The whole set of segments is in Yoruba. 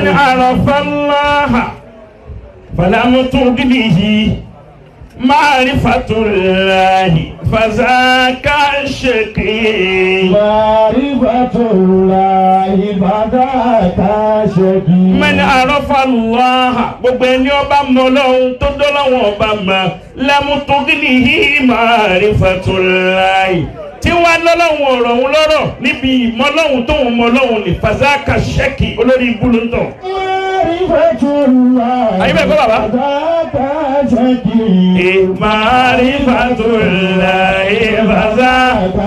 من عرف الله فلم تغنه معرفة الله فذاك الشقي. معرفة الله فذاك شقي. من عرف الله, gbogbo ẹni ọba mọ Ọlọ́run tó dọ́lọ́wọ́n ọba mọ̀, لم تغنه معرفة الله, tí wọ́n lọ́lọ́run ọ̀rọ̀ òun lọ́rọ̀ níbi ìmọ̀ Ọlọ́run tóun mọ Ọlọ́run ní, فذاك الشقي, olórí ibú ló ń tàn. معرفة الله Ayé bẹ́ẹ̀ kọ́ bàbá? فذاك شقي. معرفة الله فذاك فذاك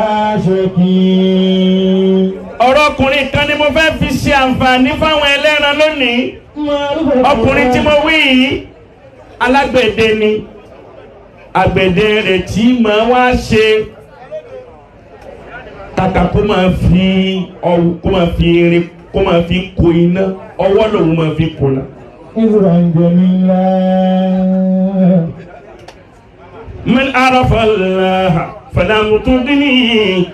شقي. Ọ̀rọ̀ ọkùnrin kan ni mo fẹ́ fi ṣe àǹfààní fáwọn ẹlẹ́ran lónìí. Ọkùnrin tí mo wí yìí, alágbẹ̀dẹ ni. Àgbẹ̀dẹ rẹ̀ tí máa wá ṣe kàkà kó máa fi ọwọ́, kó máa fi irin, kó máa fi kó iná, ọwọ́ lòun máa fi kó náà. إذرا جميلا. من عرف الله فلم تغنه,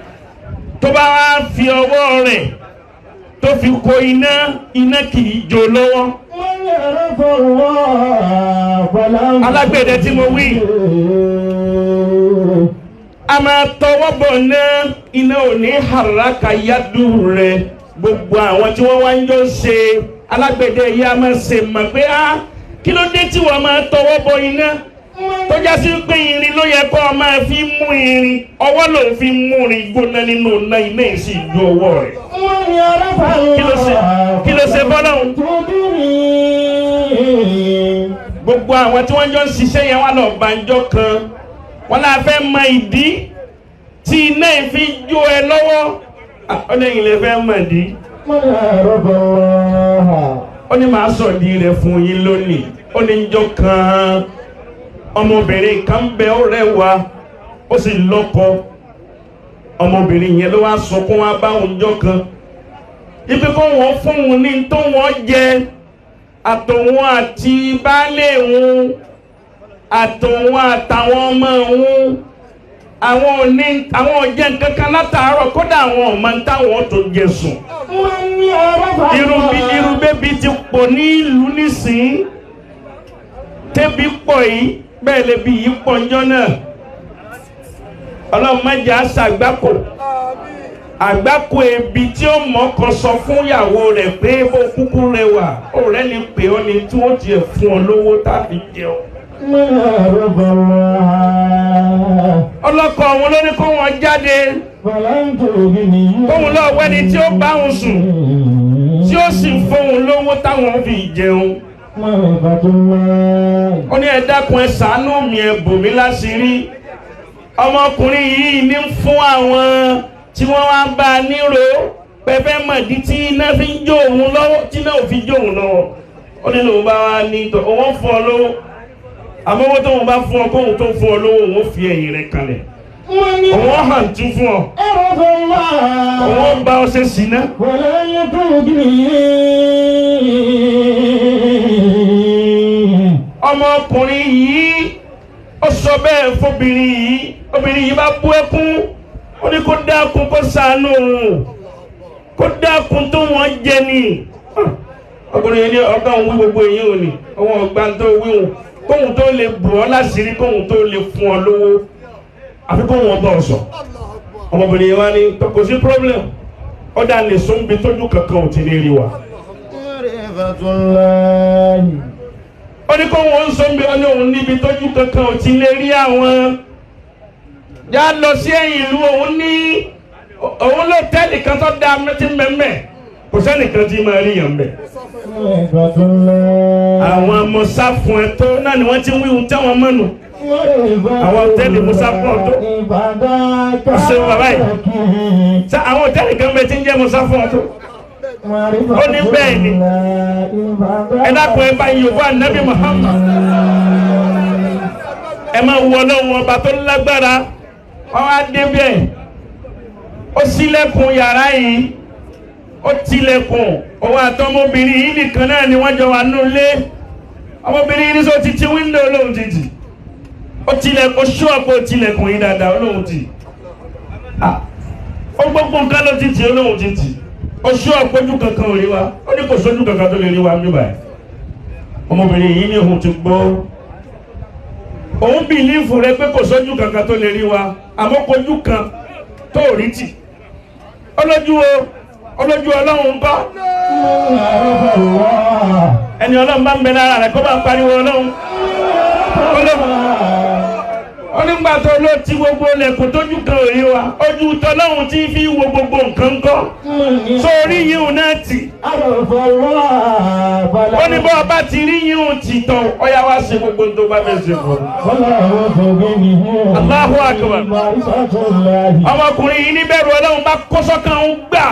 tó bá wá fi ọwọ́ rẹ̀ tó fi kó iná, iná kì í jó lọ́wọ́. من عرف الله فلم Alágbẹ̀dẹ tí mo wí, a máa tọwọ́ bọ̀ ná, iná ò ní haraka yádù rẹ̀. Gbogbo àwọn tí wọ́n wá ń jọ ṣe alágbẹ̀dẹ yìí, a máa ṣe mọ̀ pé á kí ló dé tí wọ́n máa tọwọ́ bọ̀ iná tó já sí pé irin ló yẹ kó o máa fi mú irin, ọwọ́ ló ń fi mú irin gbóná nínú iná, iná yìí sì ju ọwọ́ rẹ̀. من عرف Kí ló ṣe? Kí ló ṣe fọlọ́hún? تدري. Gbogbo àwọn tí wọ́n jọ ń ṣiṣẹ́ yẹn wà lọ banjọ́ kan, wọ́n náà fẹ́ mọ ìdí tí iná yìí fi jó ẹ lọ́wọ́. Ah, ó lẹ́yìn lè fẹ́ mọ̀ dí. من عرف الله Ó ní màá sọ̀dí rẹ̀ fún yín lónìí. Ó ní njọ́ kan, ọmọbìnrin kan bẹ, ó rẹwà, ó sì lọ́kọ. Ọmọbìnrin yẹn ló wá sunkún wá bá òun jọ́ kan ibi kó wọ́n fún òun ní tó wọ́n jẹ, àtòun àti baálé òun, àtòun àtàwọn ọmọ òun. Àwọn òní àwọn òjẹ nǹkan kan látàárọ̀, kódà àwọn ọmọ táwọn tó jẹ sùn. من عرف Irú bí irú bébí ti pọ̀ ní ìlú nísìnyí, tẹ́bi pọ̀ yìí, bẹ́ẹ̀ lè bí yìí pọ̀ njọ́ náà. Ọlọ́run má jẹ́ àṣàgbákò àgbákò ebi tí ó mọ̀ọ́kọ sọ fún ìyàwó rẹ̀ pé bó kúkú rẹwà, ọ̀rẹ́ ni pé ó ní tí wọ́n tiẹ̀ fún ọ lówó tàbí jẹun. من عرف الله Ọlọ́kọ òun ló ní kó wọn jáde فلم تغنه kóun lọ wẹ́ni tí ó bá òun sùn, tí ó sì fóun lówó táwọn fi jẹun. معرفة الله Ó ní ẹ dákun, ẹ ṣàánú mi, ẹ bò mí láṣìírí. Ọmọkùnrin yìí ní fún àwọn tí wọ́n wá ń bá a nírò pẹ̀fẹ́ mọ̀dí tí iná fi ń jó òun lọ́wọ́, tí iná ò fi jó òun lọ́wọ́. Ó ní lòun bá wá ní tọ́ òun fún ọ lówó, àmọ́ owó tóun bá fún ọ, kóun tó fún ọ lówó, òun ó fi ẹ̀yìn rẹ̀ kalẹ̀, من òun hàn tún fún ọ, عرف الله òun bá ọ ṣe ṣìnà. فلم تغنه. Ọmọkùnrin yìí, ó sọ bẹ́ẹ̀ fóbìnrin yìí. Obìnrin yìí bá bú ẹkún. Ó ní kó dákun, kó ṣàánú òun, kó dákun, tó wọ́n jẹ ni. Ọkùnrin yìí ní ọgá òun wí gbogbo èyí ò ní òun ọgbà tó wí òun, kóhun tó lè bù ọ́ láṣìírí, kóhun tó lè fún ọ lówó, àfi kóhun ọba ọ̀sọ̀. Ọmọbìnrin yìí wá ní kò sí problem, ó dá lè sún bí tójú kankan ò ti ní rí wa. معرفة الله Ó ní kó wọn ń sọ bí ọ ní òun níbi tójú kankan ò ti lè rí àwọn, yá lọ sí ẹ̀yìn ìlú. Òun ní òun ló tẹ́lì kan tó dá mẹ́tí mẹ́mẹ́, kò sẹ́nìkan tí máa rí yàn bẹ̀. معرفة الله Àwọn mọ̀sáfún ẹ̀ tó náà ni wọ́n ti ń wíwú táwọn mọ́nu. Àwọn hòtẹ́ẹ̀lì Musa pọ̀ tó. Ó ṣeun bàbá yìí. Sá àwọn hòtẹ́ẹ̀lì kan bẹ tí ń jẹ́ mọ̀sáfún ẹ̀ tó. Ó ní bẹ́ẹ̀ ni. Ẹ dákun, ẹ bá yòókù ànábì Muhammad. Ẹ máa wọ Ọlọ́run ọba tó lágbára. Wọ́n wá débẹ̀, ó ṣílẹ̀kùn yàrá yìí, ó tilẹ̀kùn. Òun àtọmọbìnrin yìí nìkan náà ni wọ́n jọ wà nulẹ̀. Ọmọbìnrin yìí ní sọ títí window, lóhùn títì ó tilẹ̀kùn ṣọ́ọ̀pù, ó tilẹ̀kùn yìí dáadáa, ó lóhùn tì. Ah, ó gbogbo nǹkan ló títì, ó lóhùn títì. Oṣù ọ̀pọ̀jù kankan ò rí wa. Ó ní kò sójú kankan tó lè rí wa ń bíbà ẹ̀. Ọmọbìnrin yìí ní òun ti gbọ́. Òun bìlífù rẹ pé kò sójú kankan tó lè rí wa, àmọ́ kojú kan tó rí tì. Ọlójú o, ọlójú Ọlọ́run ń kọ́. من عرف الله Ẹni Ọlọ́run bá ń bẹ lára rẹ̀ kó bá ń pariwo Ọlọ́run. Ó nígbà tó ló ti gbogbo lẹ̀kùn tójú kan ò rí wa, ojú tọlọ́run tí fi wo gbogbo nǹkan kọ́. Sórí yìí náà tì. عرف الله فلا Ó ní bọ́ ọba ti rí yìí tì tán, ọ̀yá wá ṣe gbogbo tó bá fẹ́ ṣe fún un. فلا تغنيه Allahu akbar. معرفة الله Ọmọkùnrin yìí níbẹ̀rù Ọlọ́run bá kó sọ́kàn ń gbà.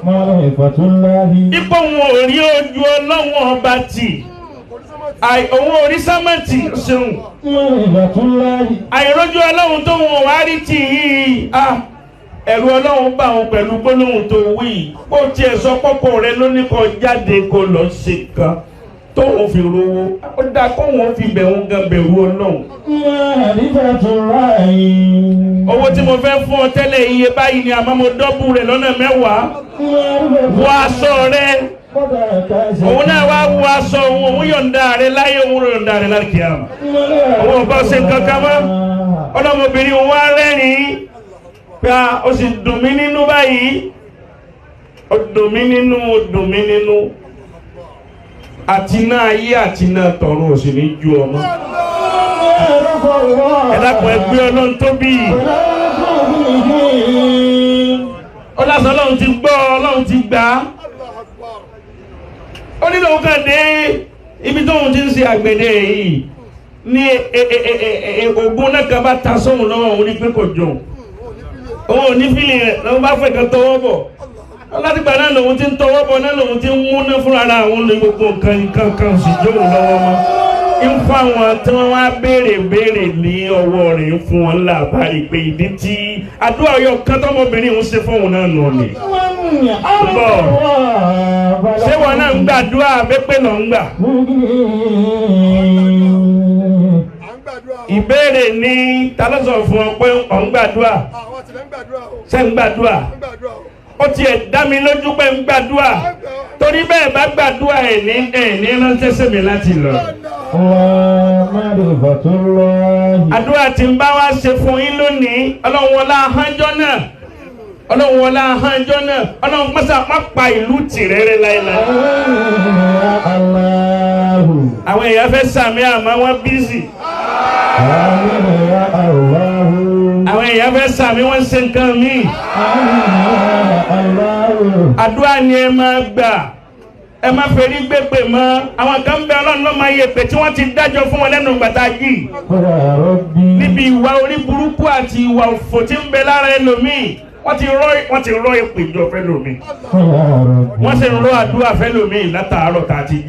معرفة الله Ipò òun ò rí ojú Ọlọ́run ọba tì. Òun ò rí sámẹ́ǹtì ṣeun. معرفة الله Àìrójú Ọlọ́run tó wọn wá rí tì yìí. Ah, ẹ̀rù Ọlọ́run bá òun pẹ̀lú gbólóhùn tó wí. Bó tiẹ̀ sọ pọ́kọ rẹ ló ní kó jáde kó lọ ṣe kan tóun fi rówó. Ó dáa kóun fi bẹ̀rù gan bẹ̀rù Ọlọ́run. معرفة الله Owó tí mo fẹ́ fún ọ tẹ́lẹ̀ iye báyìí ni àmọ́ mo dọ́bù rẹ̀ lọ́nà 10. معرفة Wọ aṣọ rẹ. Òun náà wá wọ aṣọ òun, òun yọ̀ǹda rẹ láyé, òun yọ̀ǹda rẹ láti àmà. Òun ò bá ṣe nǹkan kan mọ́. Ọlọ́mọbìnrin òun wá rẹ́rìn-ín pé a ó sì dùn mí nínú báyìí. Ó dùn mí nínú, ó dùn mí nínú. Àti náà ayé àti náà tọ̀run ò sì ní ju ọmọ. Ẹ dákun, ẹ gbé Ọlọ́run tóbi. Ó lásán Ọlọ́run ti gbọ́, Ọlọ́run ti gbà á. Ó ní lòun kàn dé ibi tóun ti ń ṣe àgbẹ̀dẹ yìí ní ògùn náà kan bá ta sóhun lọ́wọ́, òun ní pé kò jọ òun ò ní fílì rẹ̀ lọ́wọ́ bá fẹ́ kan tọwọ́ bọ̀. Látìgbà náà lòun ti ń tọwọ́ bọ̀ náà lòun ti ń múná fúnra ara òun ní gbogbo nǹkan nǹkan kan sì jóun lọ́wọ́ mọ́. Ń fún àwọn tí wọ́n wá béèrè béèrè ní ọwọ́ rẹ̀, ń fún wọn lábàárí pé ìdí tí àdúrà ọyọ kan tọmọbìnrin ń ṣe fóun náà nù ni. Ṣé wọn náà ń gbàdúrà pépé lọ ń gbà? À ń gbàdúrà o. Ìbéèrè ní ta ló sọ fún ọ pé ọ̀ ń gbàdúrà? Àwọn tilẹ̀ ń gbàdúrà o. Ṣé ń gbàdúrà? Ń gbàdúrà o. Ó tiẹ̀ dá mi lójú pé ń gbàdúrà, torí bẹ́ẹ̀ bá gbàdúrà ẹ̀ ní ẹ̀ ní ránṣẹ́ sí mi láti lọ. معرفة الله Àdúrà tí ń bá wa ṣe fún yín lónìí, Ọlọ́run wọlá ahánjọ́ náà, Ọlọ́run wọlá ahánjọ́ náà, Ọlọ́run mọ́sá má pa ìlú tìrẹ́rẹ́ láéláé. يا الله Àwọn èèyàn fẹ́ sàmì àmọ́ wọ́n bízì. آمين يا الله Àwọn èèyàn fẹ́ sàmì, wọ́n ń ṣe nǹkan míì. آمين يا الله Àdúrà ni ẹ máa gbà, ẹ má fẹ́rí gbépè mọ́. Àwọn kan ń bẹ, Ọlọ́run ló máa yẹ pé tí wọ́n ti dájọ́ fún wọn lẹ́nu gbàtà yìí يا ربي níbi ìwà orí burúkú àti ìwà òfò tí ń bẹ lára ẹlòmíì. Wọ́n ti rọ́ ìpè jọ fẹ́lòmíì, يا ربي wọ́n sì ń rọ́ àdúrà fẹ́lòmíì látàárọ̀ tá a ti jí.